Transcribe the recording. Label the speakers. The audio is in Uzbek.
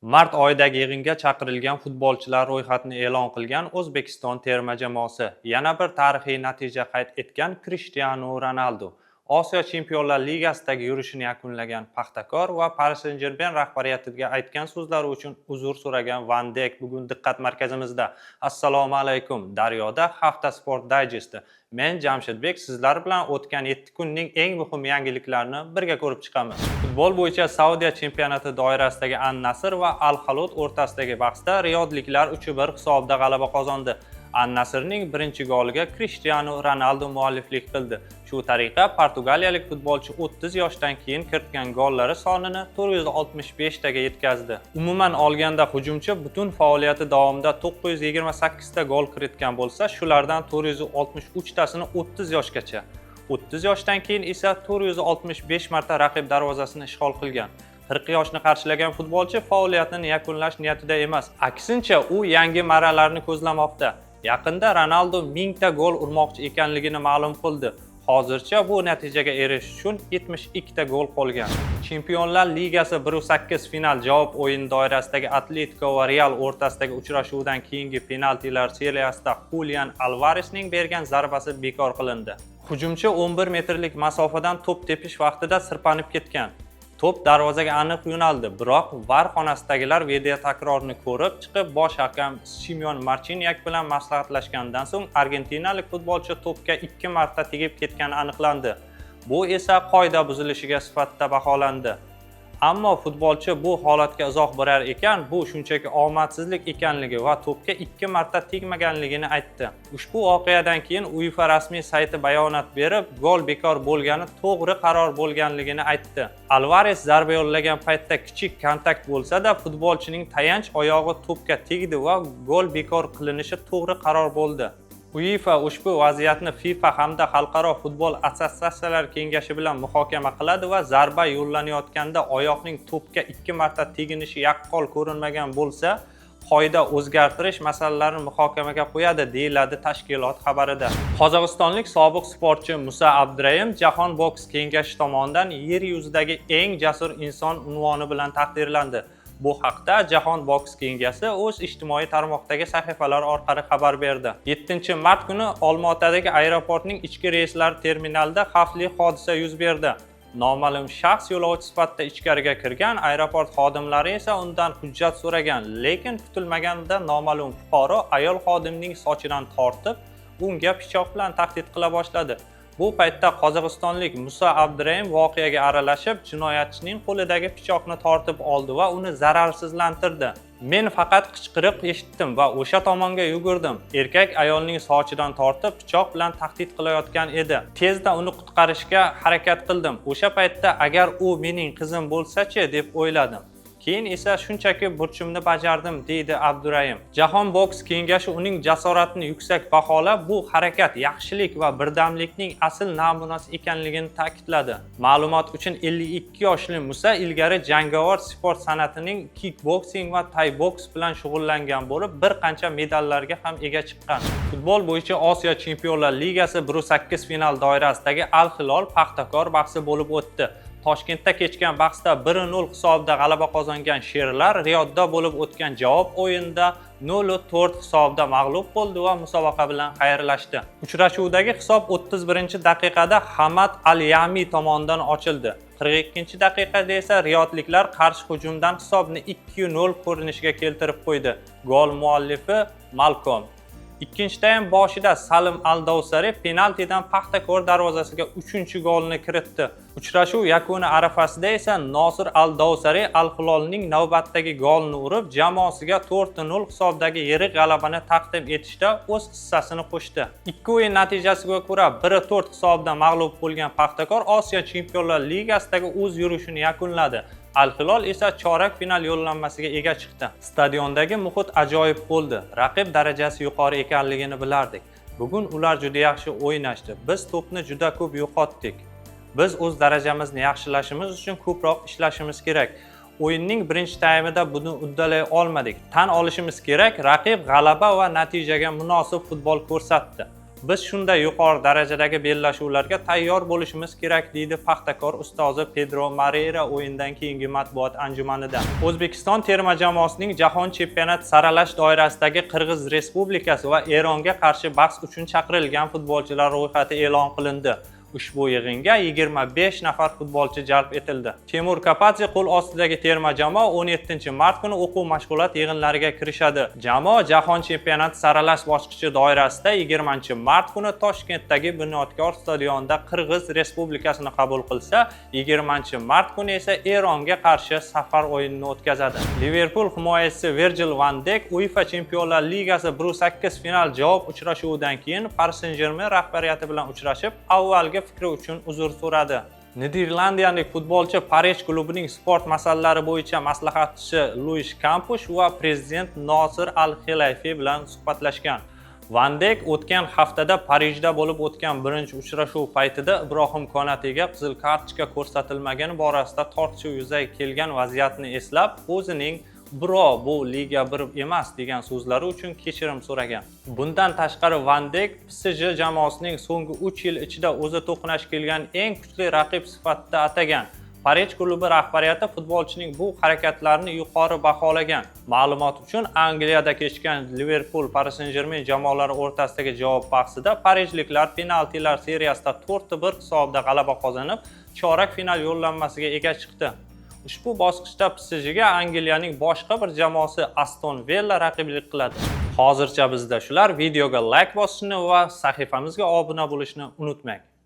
Speaker 1: Mart oyidagi yig'inga chaqirilgan futbolchilar ro'yxatini e'lon qilgan O'zbekiston terma jamoasi. Yana bir tarixiy natija qayd etgan Krishtianu Ronaldu. Osiyo Chempionlar Ligasidagi yurishini yakunlagan Paxtakor va Paris Saint-Germain rahbariyatiga aytgan so'zlari uchun uzr so'ragan Van Dek bugun diqqat markazimizda. Assalomu alaykum. Daryoda hafta sport dayjesti. Men Jamshidbek sizlar bilan o'tgan 7 kunning eng muhim yangiliklarini birga ko'rib chiqamiz. Futbol bo'yicha Saudiya chempionati doirasidagi An-Nasr va Al-Xalud o'rtasidagi bahsda riyodliklar 3-1 hisobida g'alaba qozondi. An-Nasrning birinchi goliga Krishtianu Ronaldu mualliflik qildi. Shu tariqa portugaliyalik futbolchi 30 yoshdan keyin kiritgan gollari sonini 465 taga yetkazdi. Umuman olganda hujumchi butun faoliyati davomida 928 ta gol kiritgan bo'lsa, shulardan 463 tasini 30 yoshgacha. 30 yoshdan keyin esa 465 marta raqib darvozasini ishg'ol qilgan. 40 yoshni qarshilagan futbolchi faoliyatini yakunlash niyatida emas. Aksincha, u yangi marralarni ko'zlamoqda. Yaqinda Ronaldu 1000 ta gol urmoqchi ekanligini ma'lum qildi. Hozircha bu natijaga erishish uchun 72 ta gol qolgan. Chempionlar Ligasi 1-8 final javob o'yini doirasidagi Atletico va Real o'rtasidagi uchrashuvdan keyingi penaltilar seriyasida Julian Alvaresning bergan zarbasi bekor qilindi. Hujumchi 11 metrlik masofadan to'p tepish vaqtida sirpanib ketgan. To'p darvozaga aniq yo'naldi, biroq VAR xonasidagilar video takrorni ko'rib chiqib, bosh hakam Simon Marchinyak bilan maslahatlashgandan so'ng argentinalik futbolchi to'pga ikki marta tegib ketgani aniqlandi. Bu esa qoida buzilishiga sifatida baholandi. Ammo futbolchi bu holatga izoh berar ekan, bu shunchaki omadsizlik ekanligi va to'pga ikki marta tegmaganligini aytdi. Ushbu voqeadan keyin UEFA rasmiy sayti bayonot berib, gol bekor bo'lgani to'g'ri qaror bo'lganligini aytdi. Alvares zarba yo'llagan paytda kichik kontakt bo'lsa-da, futbolchining tayanch oyog'i to'pga tegdi va gol bekor qilinishi to'g'ri qaror bo'ldi. UEFA ushbu vaziyatni FIFA hamda Xalqaro futbol assotsiatsiyalari kengashi bilan muhokama qiladi va zarba yo'llanayotganda oyoqning to'pga ikki marta teginishi yaqqol ko'rinmagan bo'lsa, qoida o'zgartirish masalalarini muhokamaga qo'yadi, deyiladi tashkilot xabarida. Qozog'istonlik sobiq sportchi Musa Abdurayim Jahon boks kengashi tomonidan yer yuzidagi eng jasur inson unvoni bilan taqdirlandi. Bu haqda Jahon boks kengasi o'z ijtimoiy tarmoqdagi sahifalari orqali xabar berdi. 7 mart kuni Olmaotadagi aeroportning ichki reyslar terminalida xavfli hodisa yuz berdi. Noma'lum shaxs yo'lovchi sifatida ichkariga kirgan, aeroport xodimlari esa undan hujjat so'ragan, lekin kutilmaganda noma'lum fuqaro ayol xodimning sochidan tortib, unga pichoq bilan tahdid qila boshladi. Bu paytda qozog'istonlik Musa Abdurayim voqeaga aralashib, jinoyatchining qo'lidagi pichoqni tortib oldi va uni zararsizlantirdi. "Men faqat qichqiriq eshitdim va o'sha tomonga yugurdim. Erkak ayolning sochidan tortib, pichoq bilan tahdid qilayotgan edi. Tezda uni qutqarishga harakat qildim. O'sha paytda agar u mening qizim bo'lsa-chi, deb o'yladim. Keyin esa shunchaki burchimni bajardim", deydi Abdurayim. Jahon boks kengashi uning jasoratini yuksak baholab, bu harakat yaxshilik va birdamlikning asl namunasi ekanligini ta'kidladi. Ma'lumot uchun, 52 yoshli Musa ilgari jangovar sport san'atining kikboksing va tay boks bilan shug'ullangan bo'lib, bir qancha medallarga ham ega chiqqan. Futbol bo'yicha Osiyo Chempionlar Ligasi 1-8 final doirasidagi Al Hilol Paxtakor bahsi bo'lib o'tdi. Toshkentda kechgan bahsda 1-0 hisobida g'alaba qozongan Sherlar Riyodda bo'lib o'tgan javob o'yinida 0-4 hisobida mag'lub bo'ldi va musobaqa bilan xayrlashdi. Uchrashuvdagi hisob 31-daqiqada Hamad Al-Yami tomonidan ochildi. 42-daqiqada esa riyodliklar qarshi hujumdan hisobni 2-0 ko'rinishiga keltirib qo'ydi. Gol muallifi Malkom. Ikkinchi taym boshida Salim Al-Dovsari penaltidan Paxtakor darvozasiga 3-golni kiritdi. Uchrashuv yakuni arafasida esa Nosir Al-Dovsari Al-Hilolning navbatdagi golini urib, jamoasiga 4-0 hisobidagi yirik g'alabani taqdim etishda o'z hissasini qo'shdi. Ikki o'yin natijasiga ko'ra 1-4 hisobida mag'lub bo'lgan Paxtakor Osiyo Chempionlar Ligasidagi o'z yurishini yakunladi. Al-Hilol esa chorak final yo'llanmasiga ega chiqdi. "Stadiondagi muhit ajoyib bo'ldi. Raqib darajasi yuqori ekanligini bilardik. Bugun ular juda yaxshi o'ynashdi. Biz to'pni juda ko'p yo'qotdik. Biz o'z darajamizni yaxshilashimiz uchun ko'proq ishlashimiz kerak. O'yinning birinchi taymida buni uddalay olmadik. Tan olishimiz kerak, raqib g'alaba va natijaga munosib futbol ko'rsatdi. Biz shunday yuqori darajadagi bellashuvlarga tayyor bo'lishimiz kerak, deydi Paxtakor ustozi Pedro Moreira o'yindan keyingi matbuot anjumanida. O'zbekiston terma jamoasining Jahon chempionat saralash doirasidagi Qirg'iz Respublikasi va Eronga qarshi bahs uchun chaqirilgan futbolchilar ro'yxati e'lon qilindi. Ushbu yig'inga 25 nafar futbolchi jalb etildi. Temur Kapadze qo'l ostidagi terma jamoa 17 mart kuni o'quv mashg'ulot yig'inlariga kirishadi. Jamoa Jahon chempionati saralash bosqichi doirasida 20 mart kuni Toshkentdagi Bunyodkor stadionida Qirg'iz Respublikasini qabul qilsa, 20 mart kuni esa Eronga qarshi safar o'yinini o'tkazadi. Liverpul himoyachisi Virgil van Dek UEFA Chempionlar Ligasi 1/8 final javob uchrashuvidan keyin Paris Saint-Germain rahbariyati bilan uchrashib, avvalgi fikri uchun uzr so'radi. Niderlandiyalik futbolchi Parij klubining sport masalalari bo'yicha maslahatchisi Luis Kampush va prezident Nosir Al-Xelayfi bilan suhbatlashgan. Van Dek o'tgan haftada Parijda bo'lib o'tgan birinchi uchrashuv paytida Ibrohim Konatega qizil kartochka ko'rsatilmagani borasida tortishuv yuzaga kelgan vaziyatni eslab, o'zining "Bro, bu Liga 1 emas" degan so'zlari uchun kechirim so'ragan. Bundan tashqari, Van Dek PSG jamoasining so'nggi 3 yil ichida o'zi to'qnash kelgan eng kuchli raqib sifatida atagan. Parij klubi rahbariyati futbolchining bu harakatlarini yuqori baholagan. Ma'lumot uchun, Angliyada kechgan Liverpul Paris Saint-Germain jamoalari o'rtasidagi javob bahsida parijliklar penaltilar seriyasida 4-1 hisobida g'alaba qozonib, chorak final yo'llanmasiga ega chiqdi. Ushbu bosqichda PSJga Angliyaning boshqa bir jamoasi Aston Villa raqiblik qiladi. Hozircha bizda shular. Videoga like bosishni va sahifamizga obuna bo'lishni unutmang.